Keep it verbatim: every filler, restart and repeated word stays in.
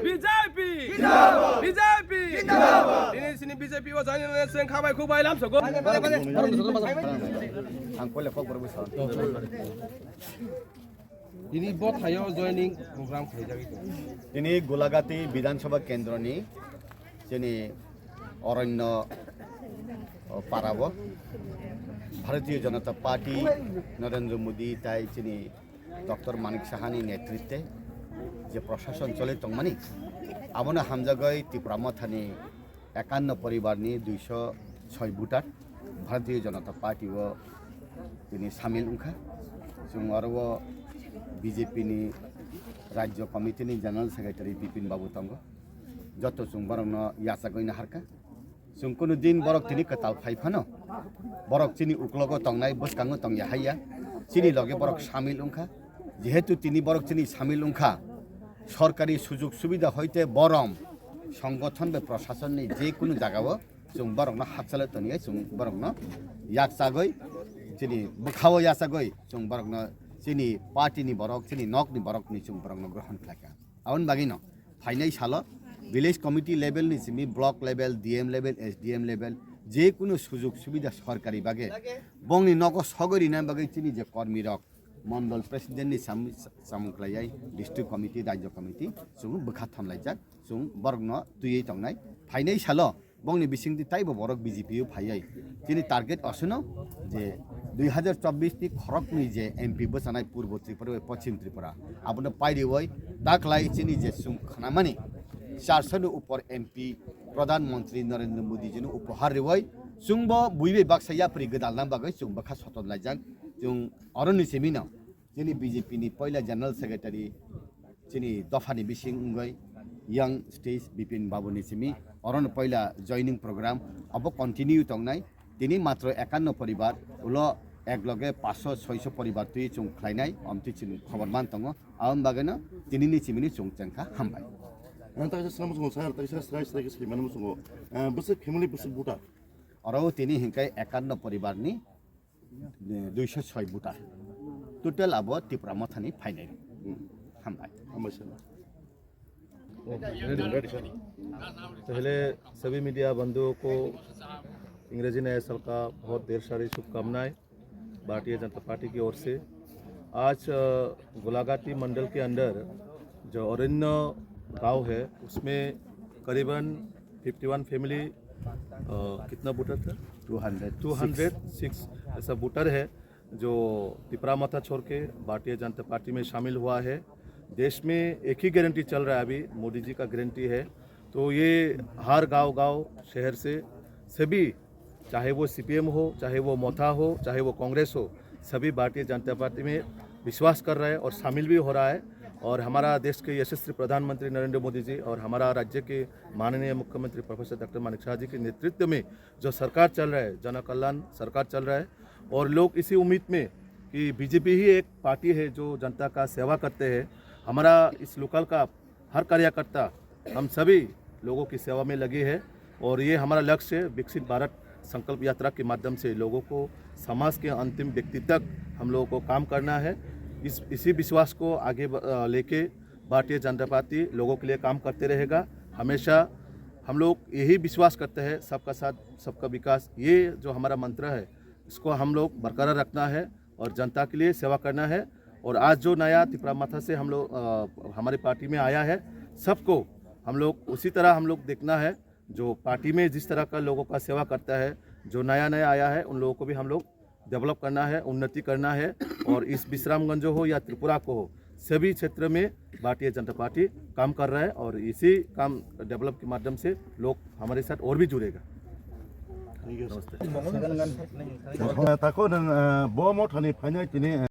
B J P! B J P! Tini sini B J P o join wngwi chwng khabai khubai lamsogo. Ang pole kok borok bwsa. Tini bo thaio joining program khaijagwi tongo. Tini Golagati Bidhan Sabha Kendroni chini Oranyo, o, parabo Bharatiya Janata Party Narendra Modi tai chini Doctor Manik Sahani netritwe je prashason choli tongmani, abono hamjagwi Tipra Mothani ekanno poribarni duiso soi voter Bharatiya Janata Party o tini samil wngkha. Chwng oro o B J P ni Rajya Committee ni General Secretary Bipin Babu tongo. Joto chwng borokno yachagwi naharkha. Chwng kunu din borok tini kwtal phai phano, borok chini uklogo tongnai, bwskango tongya haiya, chini loge borok samil wngkha. Jehetu tini borok chini samil wngkha, sorkari sujug subida hoite borom, songothon bai prosasonni je kunu jagao chwng borokno hakchalo toniya, chwng borokno yaksagwi, chini bwkhao yachagwi chwng borokno chini party ni borok, chini nokni borokni chwng borokno grohon khlaikha. Aboni bagwino phainai salo village committee level ni simi block level, D M level, S D M level, je kunu sujug subida sorkari bage bongni nogo sogwi rina bagwi chini je kormi rok, mondol president ni sam-, samung khlaiya, district committee, rajya committee, chwng bwkha thomlaijak, chwng borokno twiwi tongnai. Phainai salo bongni bisingtwi taibo borok B J P o phaiwi. Chini target osono je dui hazar chobbish ni khoroknwi je M P bwchanai Purbo Tripura bai Pochim Tripura, abono pairiwi taklai chini je chwng khnamani charso ni upor M P Pradhan Mantri Narendra Modi jino upohar riwi chwngbo bui bai baksa yapri gwdalna bagwi chwng bwkha soton laijak. Chwng oroni simino chini B J P ni poila General Secretary chini dophani bising wngwi young stage Bipin Babu ni simi orono poila joining program abo continue tongnai. Tini matro ekanno poribar, ulo ek loge paanch sho chhoi sho poribar twi chwng khlainai, omtwi chini khobor man tongo. Aboni bagwino tinini chimini chwng chengkha, hambai. Ang taisa swnam swngo sir, taisa srai srai khe saimanmo swngo. Eh, bwswk family bwswk voter? Oro tini hinkai ekanno poribarni, eh, duiso soi voter. Total abo Tipra Mothani phainai. Hmm. Hambai. Hambai sir. पहले सभी मीडिया बंधुओं को अंग्रेजी नया साल का बहुत ढेर सारी शुभकामनाएं भारतीय जनता पार्टी की ओर से। आज, अ, गोलाघाटी मंडल के अंदर जो अरण्य गांव है, उसमें करीबन फिफ्टी वन फैमिली, अ, कितना वोटर था? Two hundred. Two hundred six ऐसा वोटर है जो तिपरा मथा छोड़ के भारतीय जनता पार्टी में शामिल हुआ है। देश में एक ही गारंटी चल रहा है अभी, मोदी जी का गारंटी है। तो ये हर गांव-गांव, शहर से सभी, चाहे वो सीपीएम हो, चाहे वो मथा हो, चाहे वो कांग्रेस हो, सभी भारतीय जनता पार्टी में विश्वास कर रहा है और शामिल भी हो रहा है। और हमारा देश के यशस्वी प्रधानमंत्री नरेंद्र मोदी जी और हमारा राज्य के माननीय मुख्यमंत्री प्रोफेसर डॉक्टर मानिक साहा जी के नेतृत्व में जो सरकार चल रहा है, जन कल्याण सरकार चल रहा है, और लोग इसी उम्मीद में कि बीजेपी ही एक पार्टी है जो जनता का सेवा करते हैं। हमारा इस लोकल का हर कार्यकर्ता, हम सभी लोगों की सेवा में लगे हैं और ये हमारा लक्ष्य है, विकसित भारत संकल्प यात्रा के माध्यम से लोगों को, समाज के अंतिम व्यक्ति तक हम लोगों को काम करना है। इस, इसी विश्वास को आगे ब-, अ, लेके भारतीय जनता पार्टी लोगों के लिए काम करते रहेगा। हमेशा हम लोग यही विश्वास करते हैं, सबका साथ, सबका विकास, ये जो हमारा मंत्र है, इसको हम लोग बरकरार रखना है और जनता के लिए सेवा करना है। और आज जो नया तिपरा मथा से हम लोग, अ, हमारी पार्टी में आया है, सबको हम लोग उसी तरह हम लोग देखना है। जो पार्टी में जिस तरह का लोगों का सेवा करता है, जो नया नया आया है, उन लोगों को भी हम लोग डेवलप करना है, उन्नति करना है। और इस विश्रामगंज हो या त्रिपुरा को हो, सभी क्षेत्र में भारतीय जनता पार्टी काम कर रहा है और इसी काम, डेवलप के माध्यम से लोग हमारे साथ और भी जुड़ेगा। Thank you. नमस्ते। Tako nang, eh, bo mothani phainai tini, eh,